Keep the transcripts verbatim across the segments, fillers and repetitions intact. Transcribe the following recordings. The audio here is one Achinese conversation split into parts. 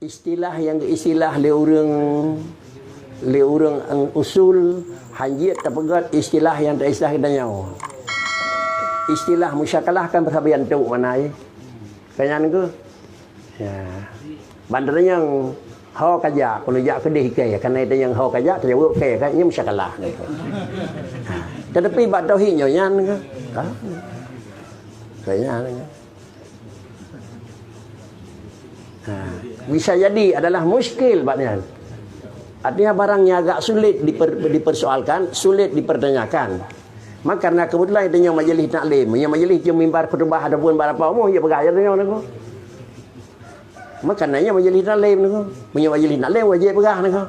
Istilah nyang geuistilah lé ureuëng, lé ureuëng usul, hanjeuet tapeugét istilah nyang taistilah geutanyoe. Istilah musyakalah kan sabe nyang trok makna jih. Kan nyan keuh? Ya. Ban tanyong ho kajak, kalau jak keudeh ikai, kan tanyong ho kajak, tajaweueb ikai, kan nyan musyakalah. Ha. Tetapi bak tauhid nyoe nyan keuh? Ha. Kan nyan keuh? Ha, bisa jadi adalah muskil bak nyan. Artinya barang yang agak sulit diper-, dipersoalkan, sulit dipertanyakan. Maka karena kebetulan tanyoe majlis taklim, nyang majlis cuma mimbar khutbah ataupun bak rapa umum, ya peugah aja tanyoe nangku. Maka karena nyan majlis taklim nangku. Meunyoe majlis taklim wajib peugah nangku.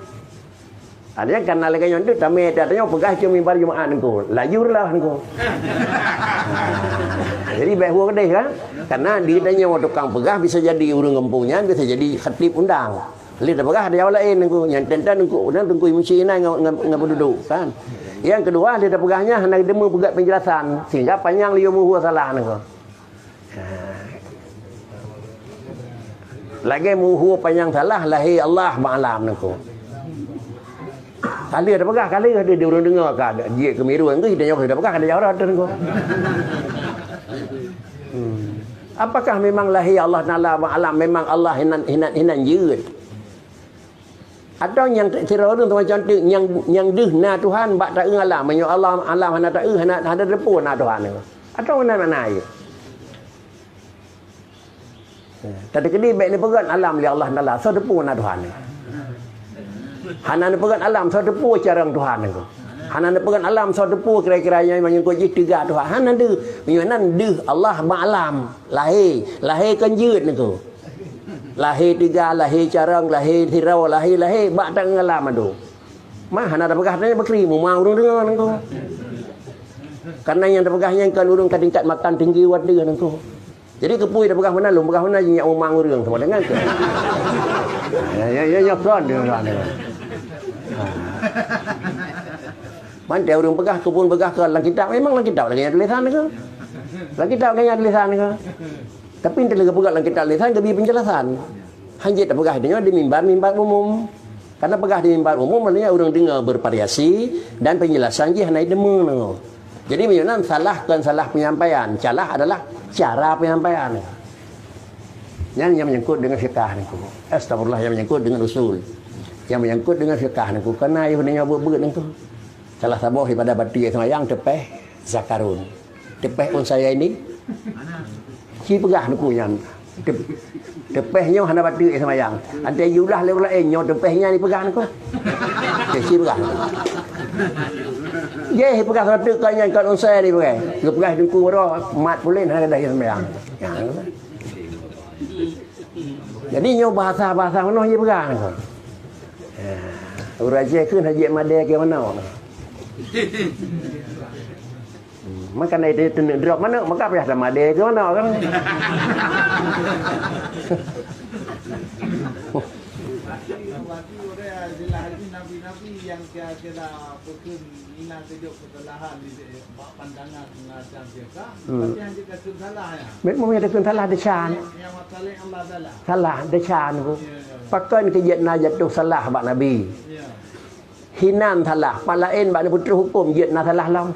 Ada kan lagée nyoe tu tamé tanyoe peugah cuma mimbar Jumaat nangku. Laju reuloh nangku. Jadi baik huwa keudeh kan? Karena di tanyoe tukang peugah bisa jadi ureuëng gampông nyan, bisa jadi khatib undang. Lé tapeugah ada jawaban laén nangku. Nyang teuntèe nangku, nang teungku emosi inan ngon, ngon, ngon penduduk kan. Yang kedua, lé tapeugah nyan hana deungoe peugah penjelasan sehingga panyang lieu meuhua salah nangku. Ha. Lagée meuhua panyang salah lahé Allah bak alam nangku. Kali ada peugah, kali ada di ureuëng deungoe ka jeuet keu miru nangku, tanyoe sudah peugah ada jawaran nangku. Hmm. Apakah memang lahé Allah Taala bak alam memang Allah hinan, hinan, hinan jeuet? Atawa nyang sidroe ureuëng teuma contoh nyang, nyang deuh na Tuhan bak taeu alam, meunyoe Allah alam hana taeu, hana, hana teupeu na Tuhan. Atawa na makna jih? Tadi keudi bék neupeugét alam lé Allah Taala, soe teupeu na Tuhan. Hana neupeugét alam, soe teupeu carông Tuhan nangku. Hana neupeugét alam, soe teupeu kira-kira nyang menyangkut jih teuga Tuhan. Hana deuh, meunyoe nan deuh Allah bak alam, lahé, lahé kon jeuet nangku. Lahé teuga, lahé carông, lahé sidroe, lahé, lahé bak taeu alam mandum. Mah hana tapeugah nyan bakri, muma ureuëng deungoe nangku. Karena nyang tapeugah nyan kan ureuëng ka tingkat makan tinggi wat deuh nangku. Jadi keupeue tapeugah meunan, lôn peugah meunan nyak muma ureuëng sama dengan tu. Ya, ya, ya, ya, kon dia, kon dia. Ha. Manté ureuëng peugah, keu phon peugah keu lam kitab, memang lam kitab lagée nyan tulisan nangku. Lam kitab lagée nyan tulisan nangku. Tapi entah lagée peugah lam kitab tulisan, geubi penjelasan. Hanjeuet tapeugah di nyoe di mimbar-mimbar umum. Karena peugah di mimbar umum, maknanya ureuëng deungoe bervariasi dan penjelasan jih hana ideungoe. Jadi, meunyoe nan salah kon salah penyampaian, salah adalah cara penyampaian. Nyan nyang menyangkut dengan fikah nangku. Astagfirullah, nyang menyangkut dengan usul. Nyang menyangkut dengan fikah nangku. Karena ayuh deungoe beuet-beuet nangku. Salah saboh daripada bateue seumayang teupeh zakarun. Teupeh unsaya ini. Ci peugah nangku nyan. Tep-, teupeh nyoe hana bateue seumayang. Antai jiulah lé ureuëng laén nyoe teupeh nyan dipeugah nangku. Ci peugah. Jih peugah satu kali nyan kon unsaya dipeugah. Geupeugah nangku roh mat pulen hana gadah seumayang. Nyan. Jadi nyoe bahasa-bahasa meunoe jipeugah nangku. Ya. Ureuëng Aceh kheun hajat madé keu manoe. Hmm, maka na itu teuneuek drop manoe, maka payah sama deh ke mana kan? Nabi-nabi nyang kira-kira bukon inan keujok keusalahan di bak pandangan macam biasa, hmm, tapi hana jeuet salah ya. Memang ada salah desan. Yang masalah Allah Taala. Salah desan ku. Ya, ya, ya. Pakon keujeuet na jatuh salah bak Nabi. Ya. Hinan salah, pat laén bak neupeutroh huköm jeuet na salah lom.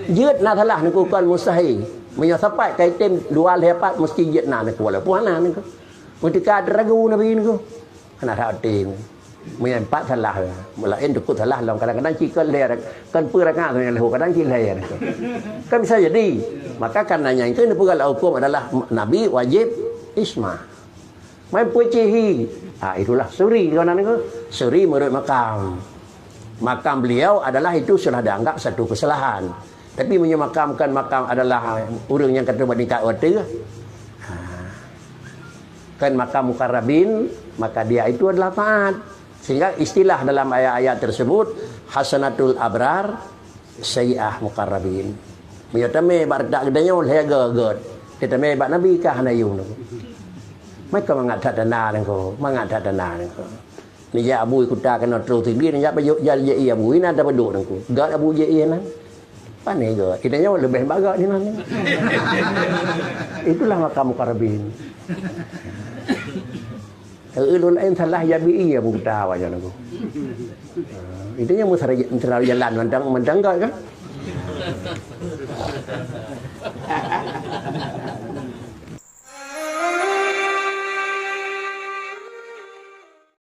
Jeuet na salah nangku kon mustahil. Meunyoe sapat ka item dua lhée pat meusti jeuet na nangku walaupun hana nangku. Meuteuka teuragu Nabi nangku. Hana that até nangku. Meunyoe pat salah, meulaén teukot salah lom kadang-kadang ci kon lhée, kon peue raka nyang lheueh kadang ci lhée nangku. Kan bisa jadi. Maka karena nyan keuh neupeugah lam huköm adalah Nabi wajib isma. Main peucéhi. Ha, itulah suri keunan nangku. Suri menurut makam. Makam beliau adalah itu sudah dianggap satu kesalahan. Tapi meunyoe makam kan makam adalah ureuëng nyang ka teubat ningkat watée. Ha. Kan makam mukarrabin, maka dia itu adalah taat. Sehingga istilah dalam ayat-ayat tersebut, hasanatul abrar, sayyi'ah muqarrabin. Meunyoe tamé bak reutak geutanyoe lhée göt-göt. Teutamé bak Nabi ka hana yum nangku. Maka mangat that dana nangku, mangat that dana nangku. Neujak abu kuta keunoe troh sigi, neujak bajok jal jai abu inan tapeuduek nangku. Göt abu jai inan. Pané göt. Geutanyoe leubeh bak göt inan. Itulah makam muqarrabin. Ulôn laén salah ya bi iya buta awaknyan aku. Ha, itu yang mesti terlalu jalan mantang mantang kan.